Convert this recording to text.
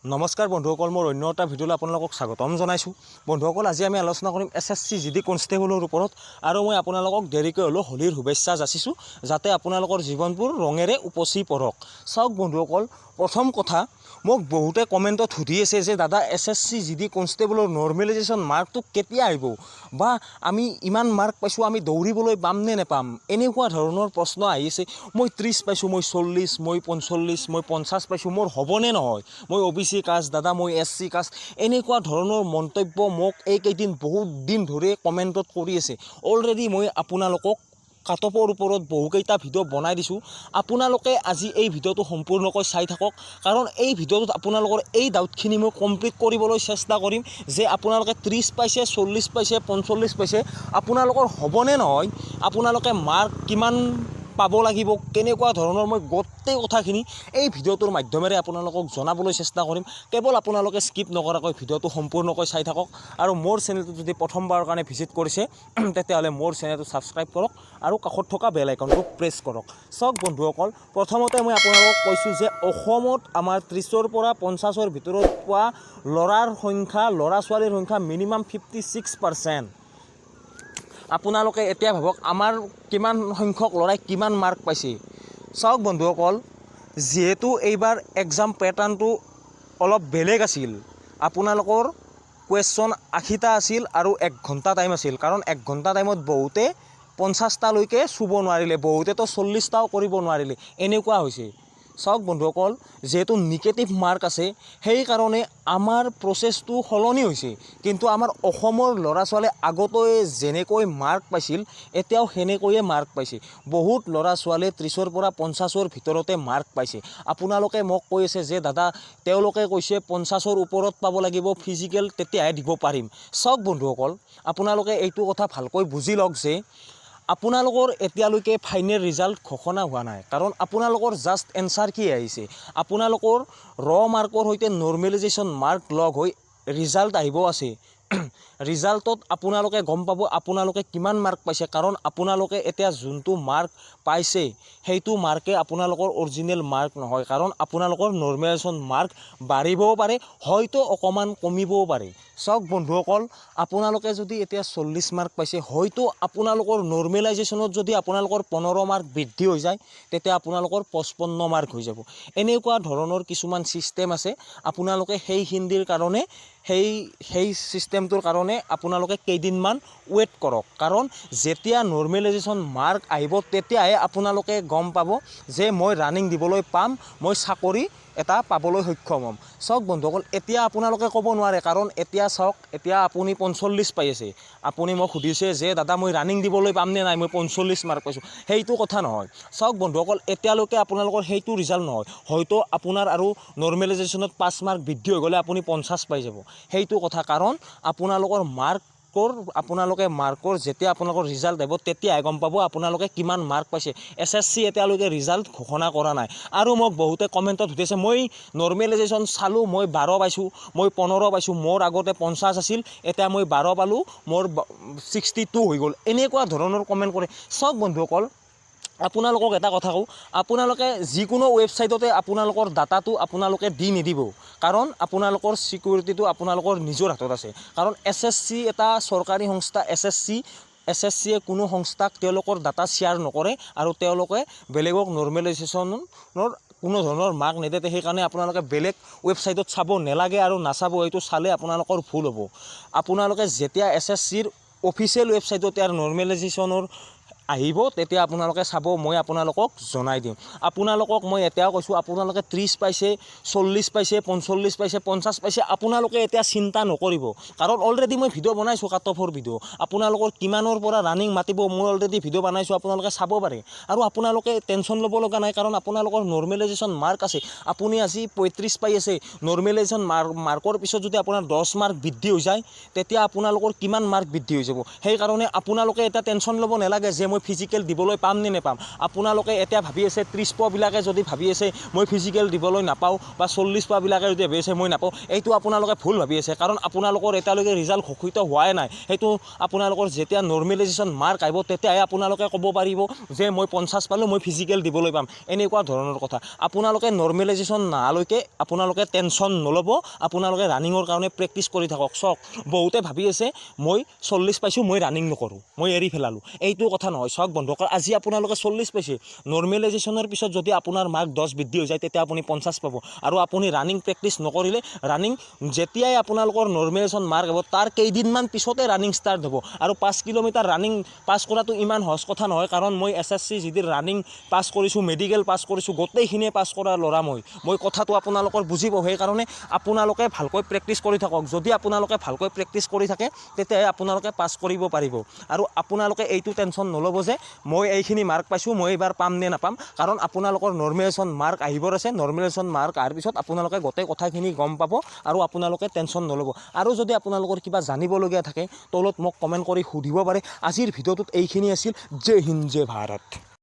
নমস্কাৰ বন্ধুসকল, মোৰ অন্য এটা ভিডিঅ'লৈ আপোনালোকক স্বাগতম জনাইছোঁ। বন্ধুসকল, আজি আমি আলোচনা কৰিম এছএছচি জিডি কনষ্টেবলৰ ওপৰত আৰু মই আপোনালোকক দেৰিকৈ হ'লেও হোলীৰ শুভেচ্ছা যাচিছোঁ, যাতে আপোনালোকৰ জীৱনবোৰ ৰঙেৰে উপচি পৰক। চাওক বন্ধুসকল, প্ৰথম কথা, মোক বহুতে কমেণ্টত সুধি আছে যে দাদা, এছএছচি জিডি কনষ্টেবলৰ নৰ্মেলাইজেশ্যন মাৰ্কটো কেতিয়া আহিব বা আমি ইমান মাৰ্ক পাইছোঁ, আমি দৌৰিবলৈ পাম নে নেপাম? এনেকুৱা ধৰণৰ প্ৰশ্ন আহিছে। মই 30 পাইছোঁ, মই 40, মই 45, মই 50 পাইছোঁ, মোৰ হ'বনে নহয়? মই অ' বি চি কাষ্ট দাদা, মই এছ চি কাষ্ট। এনেকুৱা ধৰণৰ মন্তব্য মোক এইকেইদিন বহুত দিন ধৰি কমেণ্টত কৰি আছে। অলৰেডি মই আপোনালোকক কাট অফৰ ওপৰত বহুকেইটা ভিডিঅ' বনাই দিছোঁ। আপোনালোকে আজি এই ভিডিঅ'টো সম্পূৰ্ণকৈ চাই থাকক, কাৰণ এই ভিডিঅ'টোত আপোনালোকৰ এই ডাউটখিনি মই কমপ্লিট কৰিবলৈ চেষ্টা কৰিম যে আপোনালোকে 30 পাইছে, 40 পাইছে, 45 পাইছে, আপোনালোকৰ হ'বনে নহয়, আপোনালোকে মাৰ্ক কিমান পাব লাগিব, কেনেকুৱা ধৰণৰ, মই গোটেই কথাখিনি এই ভিডিঅ'টোৰ মাধ্যমেৰে আপোনালোকক জনাবলৈ চেষ্টা কৰিম। কেৱল আপোনালোকে স্কিপ নকৰাকৈ ভিডিঅ'টো সম্পূৰ্ণকৈ চাই থাকক আৰু মোৰ চেনেলটো যদি প্ৰথমবাৰৰ কাৰণে ভিজিট কৰিছে, তেতিয়াহ'লে মোৰ চেনেলটো ছাবস্ক্ৰাইব কৰক আৰু কাষত থকা বেল আইকনটো প্ৰেছ কৰক। চাওক বন্ধুসকল, প্ৰথমতে মই আপোনালোকক কৈছোঁ যে অসমত আমাৰ 30ৰ পৰা 50ৰ ভিতৰত পোৱা ল'ৰাৰ সংখ্যা, ল'ৰা ছোৱালীৰ সংখ্যা মিনিমাম 56%। আপোনালোকে এতিয়া ভাবক, আমাৰ কিমান সংখ্যক ল'ৰাই কিমান মাৰ্ক পাইছে। চাওক বন্ধুসকল, যিহেতু এইবাৰ এক্সাম পেটাৰ্ণটো অলপ বেলেগ আছিল, আপোনালোকৰ কুৱেশ্যন 80টা আছিল আৰু এক ঘণ্টা টাইম আছিল। কাৰণ এক ঘণ্টা টাইমত বহুতে 50টালৈকে চুব নোৱাৰিলে, বহুতেতো 40টাও কৰিব নোৱাৰিলে, এনেকুৱা হৈছে। চাওক বন্ধুসকল, যিহেতু নিগেটিভ মাৰ্ক আছে, সেইকাৰণে আমাৰ প্ৰচেছটো সলনি হৈছে। কিন্তু আমাৰ অসমৰ ল'ৰা ছোৱালীয়ে আগতে যেনেকৈ মাৰ্ক পাইছিল, এতিয়াও সেনেকৈয়ে মাৰ্ক পাইছে। বহুত ল'ৰা ছোৱালীয়ে 30ৰ পৰা 50ৰ ভিতৰতে মাৰ্ক পাইছে। আপোনালোকে মোক কৈ আছে যে দাদা, তেওঁলোকে কৈছে 50ৰ ওপৰত পাব লাগিব ফিজিকেল, তেতিয়াহে দিব পাৰিম। চাওক বন্ধুসকল, আপোনালোকে এইটো কথা ভালকৈ বুজি লওক যে আপোনালোকৰ এতিয়ালৈকে ফাইনেল ৰিজাল্ট ঘোষণা হোৱা নাই, কাৰণ আপোনালোকৰ জাষ্ট এনচাৰ কি আহিছে। আপোনালোকৰ ৰ মাৰ্কৰ সৈতে নৰ্মেলাইজেশ্যন মাৰ্ক লগ হৈ ৰিজাল্ট আহিব আছে। ৰিজাল্টত আপোনালোকে গম পাব আপোনালোকে কিমান মাৰ্ক পাইছে, কাৰণ আপোনালোকে এতিয়া যোনটো মাৰ্ক পাইছে, সেইটো মাৰ্কে আপোনালোকৰ অৰিজিনেল মাৰ্ক নহয়, কাৰণ আপোনালোকৰ নৰ্মেলাইজেশ্যন মাৰ্ক বাঢ়িবও পাৰে, হয়তো অকণমান কমিবও পাৰে। চাওক বন্ধুসকল, আপোনালোকে যদি এতিয়া 40 মাৰ্ক পাইছে, হয়তো আপোনালোকৰ নৰ্মেলাইজেশ্যনত যদি আপোনালোকৰ 15 মাৰ্ক বৃদ্ধি হৈ যায়, তেতিয়া আপোনালোকৰ 55 মাৰ্ক হৈ যাব। এনেকুৱা ধৰণৰ কিছুমান ছিষ্টেম আছে। আপোনালোকে সেইখিনিৰ কাৰণে, সেই সেই ছিষ্টেমটোৰ কাৰণে আপোনালোকে কেইদিনমান ৱেইট কৰক, কাৰণ যেতিয়া নৰ্মেলাইজেশ্যন মাৰ্ক আহিব, তেতিয়াহে আপোনালোকে গম পাব যে মই ৰানিং দিবলৈ পাম, মই চাকৰি এটা পাবলৈ সক্ষম হ'ম। চাওক বন্ধুসকল, এতিয়া আপোনালোকে ক'ব নোৱাৰে, কাৰণ এতিয়া চাওক, এতিয়া আপুনি 45 পাই আছে। আপুনি মোক সুধিছে যে দাদা, মই ৰানিং দিবলৈ পামনে নাই, মই 45 মাৰ্ক পাইছোঁ। সেইটো কথা নহয়। চাওক বন্ধুসকল, এতিয়ালৈকে আপোনালোকৰ সেইটো ৰিজাল্ট নহয়। হয়তো আপোনাৰ আৰু নৰ্মেলাইজেশ্যনত 5 মাৰ্ক বৃদ্ধি হৈ গ'লে আপুনি 50 পাই যাব, সেইটো কথা। কাৰণ আপোনালোকৰ মাৰ্কৰ, আপোনালোকে মাৰ্কৰ যেতিয়া আপোনালোকৰ ৰিজাল্ট আহিব, তেতিয়াহে গম পাব আপোনালোকে কিমান মাৰ্ক পাইছে। এছএছচি এতিয়ালৈকে ৰিজাল্ট ঘোষণা কৰা নাই। আৰু মোক বহুতে কমেণ্টত সুধিছে, মই নৰ্মেলাইজেশ্যন চালোঁ, মই 12 পাইছোঁ, মই 15 পাইছোঁ, মোৰ আগতে 50 আছিল, এতিয়া মই 12 পালোঁ, মোৰ 62 হৈ গ'ল, এনেকুৱা ধৰণৰ কমেণ্ট কৰে। চাওক বন্ধুসকল, আপোনালোকক এটা কথা কওঁ, আপোনালোকে যিকোনো ৱেবছাইটতে আপোনালোকৰ ডাটাটো আপোনালোকে দি নিদিব, কাৰণ আপোনালোকৰ ছিকিউৰিটিটো আপোনালোকৰ নিজৰ হাতত আছে। কাৰণ এছএছচি এটা চৰকাৰী সংস্থা। এছএছচিয়ে কোনো সংস্থাক তেওঁলোকৰ ডাটা শ্বেয়াৰ নকৰে আৰু তেওঁলোকে বেলেগক নৰ্মেলাইজেশ্যনৰ কোনো ধৰণৰ মাৰ্ক নিদিয়ে। সেইকাৰণে আপোনালোকে বেলেগ ৱেবছাইটত চাব নালাগে আৰু নাচাব। এইটো চালে আপোনালোকৰ ভুল হ'ব। আপোনালোকে যেতিয়া এছএছচিৰ অফিচিয়েল ৱেবছাইটত ইয়াৰ নৰ্মেলাইজেশ্যনৰ আহিব, তেতিয়া আপোনালোকে চাব, মই আপোনালোকক জনাই দিম। আপোনালোকক মই এতিয়াও কৈছোঁ, আপোনালোকে 30 পাইছে, 40 পাইছে, 45 পাইছে, 50 পাইছে, আপোনালোকে এতিয়া চিন্তা নকৰিব, কাৰণ অলৰেডি মই ভিডিঅ' বনাইছোঁ, কাট অফৰ ভিডিঅ'। আপোনালোকৰ কিমানৰ পৰা ৰানিং মাতিব, মই অলৰেডি ভিডিঅ' বনাইছোঁ, আপোনালোকে চাব পাৰে। আৰু আপোনালোকে টেনশ্যন ল'ব লগা নাই, কাৰণ আপোনালোকৰ নৰ্মেলাইজেশ্যন মাৰ্ক আছে। আপুনি আজি 35 পাই আছে, নৰ্মেলাইজেশ্যন মাৰ্কৰ পিছত যদি আপোনাৰ 10 মাৰ্ক বৃদ্ধি হৈ যায়, তেতিয়া আপোনালোকৰ কিমান মাৰ্ক বৃদ্ধি হৈ যাব? সেইকাৰণে আপোনালোকে এতিয়া টেনশ্যন ল'ব নালাগে যে মই মই ফিজিকেল দিবলৈ পাম নে নেপাম। আপোনালোকে এতিয়া ভাবি আছে, 30 পোৱাবিলাকে যদি ভাবি আছে মই ফিজিকেল দিবলৈ নাপাওঁ বা 40 পোৱাবিলাকে যদি ভাবি আছে মই নাপাওঁ, এইটো আপোনালোকে ভুল ভাবি আছে। কাৰণ আপোনালোকৰ এতিয়ালৈকে ৰিজাল্ট ঘোষিত হোৱাই নাই। সেইটো আপোনালোকৰ যেতিয়া নৰ্মেলাইজেশ্যন মাৰ্ক আহিব, তেতিয়াহে আপোনালোকে ক'ব পাৰিব যে মই 50 পালোঁ, মই ফিজিকেল দিবলৈ পাম, এনেকুৱা ধৰণৰ কথা। আপোনালোকে নৰ্মেলাইজেশ্যন নহালৈকে আপোনালোকে টেনশ্যন নল'ব। আপোনালোকে ৰানিঙৰ কাৰণে প্ৰেক্টিচ কৰি থাকক। চাওক, বহুতে ভাবি আছে মই 40 পাইছোঁ, মই ৰানিং নকৰোঁ, মই এৰি পেলালোঁ। এইটো কথা নহয়। চাওক বন্ধুসকল, আজি আপোনালোকে 40 পাইছে, নৰ্মেলাইজেশ্যনৰ পিছত যদি আপোনাৰ মাৰ্ক 10 বৃদ্ধি হৈ যায়, তেতিয়া আপুনি 50 পাব। আৰু আপুনি ৰানিং প্ৰেক্টিচ নকৰিলে, ৰানিং যেতিয়াই আপোনালোকৰ নৰ্মেলাইজেশ্যন মাৰ্ক হ'ব, তাৰ কেইদিনমান পিছতে ৰানিং ষ্টাৰ্ট হ'ব। আৰু 5 কিলোমিটাৰ ৰানিং পাছ কৰাটো ইমান সহজ কথা নহয়। কাৰণ মই এছএছচি জিডিৰ ৰানিং পাছ কৰিছোঁ, মেডিকেল পাছ কৰিছোঁ, গোটেইখিনিয়ে পাছ কৰা ল'ৰা মই। মই কথাটো আপোনালোকৰ বুজি পাওঁ। সেইকাৰণে আপোনালোকে ভালকৈ প্ৰেক্টিচ কৰি থাকক। যদি আপোনালোকে ভালকৈ প্ৰেক্টিচ কৰি থাকে, তেতিয়াহে আপোনালোকে পাছ কৰিব পাৰিব। আৰু আপোনালোকে এইটো টেনশ্যন নল'ব যে মই এইখিনি মাৰ্ক পাইছোঁ, মই এইবাৰ পাম নে নাপাম। কাৰণ আপোনালোকৰ নৰ্মেলাইজেশ্যন মাৰ্ক আহিবৰ আছে। নৰ্মেলাইজেশ্যন মাৰ্ক অহাৰ পিছত আপোনালোকে গোটেই কথাখিনি গম পাব আৰু আপোনালোকে টেনশ্যন নল'ব। আৰু যদি আপোনালোকৰ কিবা জানিবলগীয়া থাকে, তলত মোক কমেণ্ট কৰি সুধিব পাৰে। আজিৰ ভিডিঅ'টোত এইখিনি আছিল। জয় হিন্দ, জয় ভাৰত।